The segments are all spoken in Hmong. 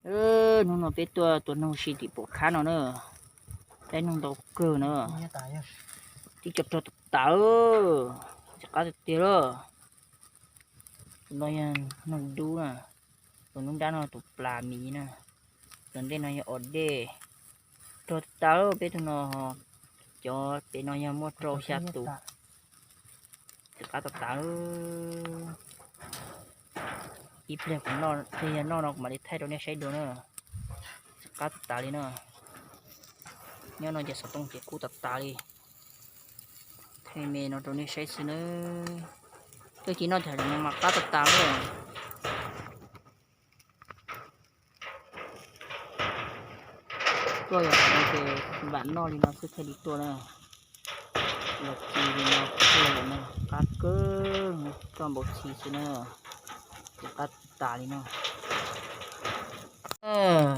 Hnub no peb tuaj tua noog si tim pom khab no na, laib noog ntau kawg na. Tib co rog tas tas, tsis qab tiag tiag lawm. Tus no yog noog dub na, tus nruab nrab no tus plas miv na, tus ntej no yog os dej. Rog tas tas, peb tug no, cov pem no yog muaj rau xya tus. Tsis qab tas tas. Ib pliag kuv noj, ib pliag yog noj no kuv mam li thaij rau nej saib dua na. Tsis qab tas tas li na. Nyob no ces xov tooj ces kub tas tas li. Thaij me no rau nej saib xwb na. Twb tsis noj, tham no mas qab tas tas na. Tuaj yog no ces vam noj li no xwb thiaj li tuaj na. Los txi li no, qab kawg, toj npau txi xwb na. Ces qab tas li no.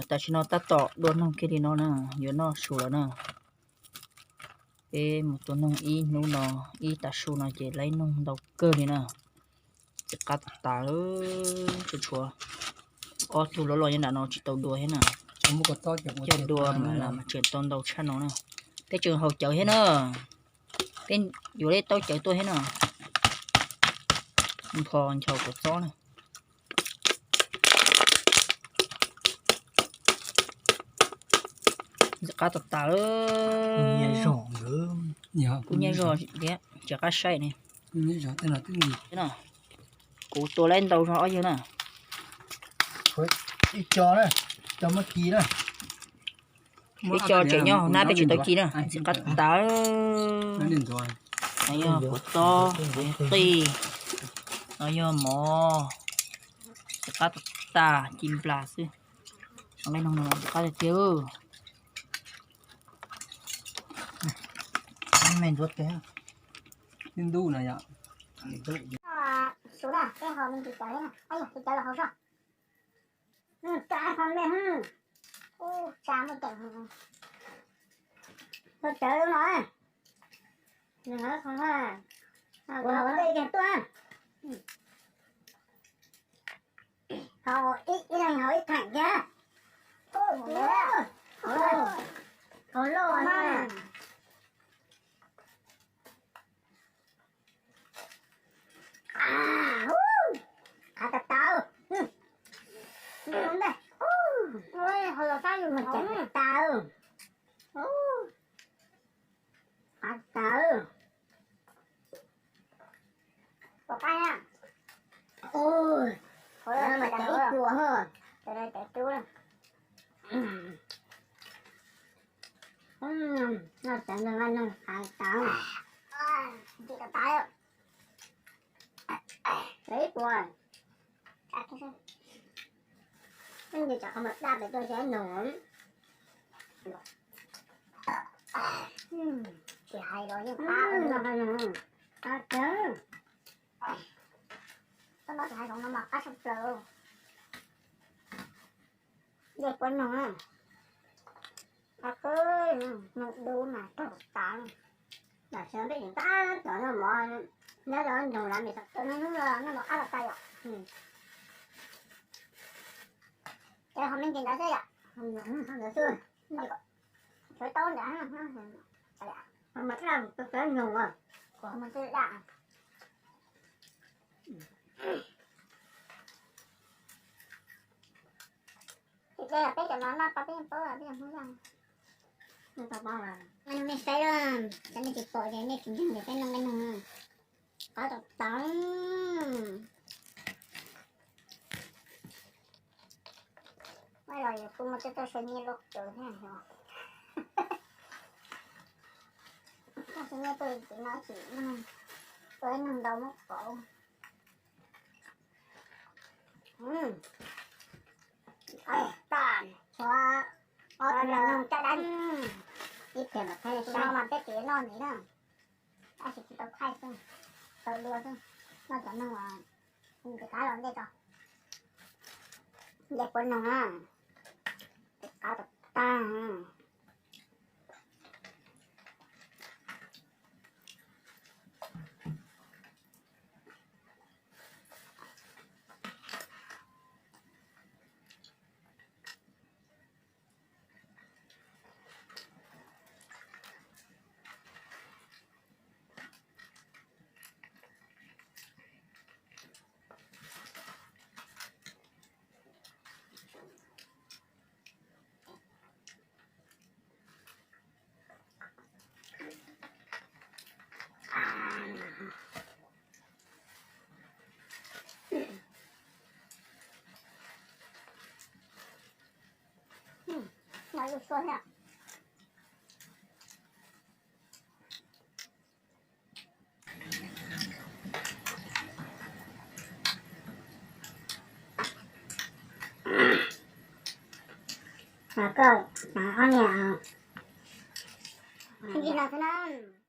Tam sim no tab tom dua noog kiag li no na, yuav noj su lawm na. Peb mus tua noog ib hnub no, ib tav su no ces laib noog ntau kawg li na. Tsis qab tas tas, tshuav tshuav ob tug loj loj nyob nram no tsis tau dua thiab na. Coj dua mas tseem tau ntau tshaj no na. Peb tseem haus cawv thiab na. Peb yuav leb taub cawv tuaj thiab na. Npho nchaus kuv txob na. Tsis qab tas tas. Kuv nyiam zog thiab, tsis qab saib ne. Kuv tua laib ntau zog ob yawg na. Ib co, ib co tseem nyob hauv hnab peb tsis tau ci na, tsis qab tas. No yog kuv txob, qij, no yog mov, tsis qab tas tas, ci nplas xwb. Nqaij noog no tsis qab tiag tiag. Me ntxuav tes, ib ntub no yom. Su na, peb ho me ntsis cawv thiab na. Tus cawv los hauv zog. Tsa ho me, ub, tsa muaj ceem. Tus cawv no, nws hauv qhov, hauv qhov tuaj. Hauv ib, ib leeg hauv ib theem thiab. Hauv loj na. Qab tas tas. Qab tas tas. Qab tas. Ua, mas cov ib puas ho. Noj cov ntawd mas noj qab tas. Cov ib puas. Nws tsam qhov mas daj pem tuaj ces noog. Tsis hais los yeej qab. Qab kawg. Toj no tsis hais, zoov no mas qab tshaj plaws. Ncej puab noog, qab kawg, noog dub mas tau tas. Tam sim no peb tseem tab tom noj mov, nyob rau nroog lav mis tau hnub no noj mov qab tas tas yom. Ces ho me ntsis ntawd xwb yom. Ntawd xwb. Tshuav taub ntawd. Ho mas daj, tus cov noog, kuv ho mas daj. Ces peb cov no noj tau peb yeej paub, peb yeej Hmoob Yaj. Nej saib, cov nej tsis pom ces nej tsis ntseeg ces peb noj nqaij noog qab tas tas. Los yus kuj muaj tej txoj saw nyiaj loj kawg thiab os. Txoj saw nyiaj tuaj tim no tsis, tua ib noog ntau muab pauv. Tshuav ob tug noog caj dab, ib pliag mam thaij rau nej saib. Mas peb tsis noj ntxiv na, tab sis tsis tau thaij xwb, tau dua xwb. Noj cov noog uas ntxim qab los ntej tso. Ncej puab noog na, qab tas tas. Tus sua thiab. Mas koj mas ob niag, ntsis no xwb na.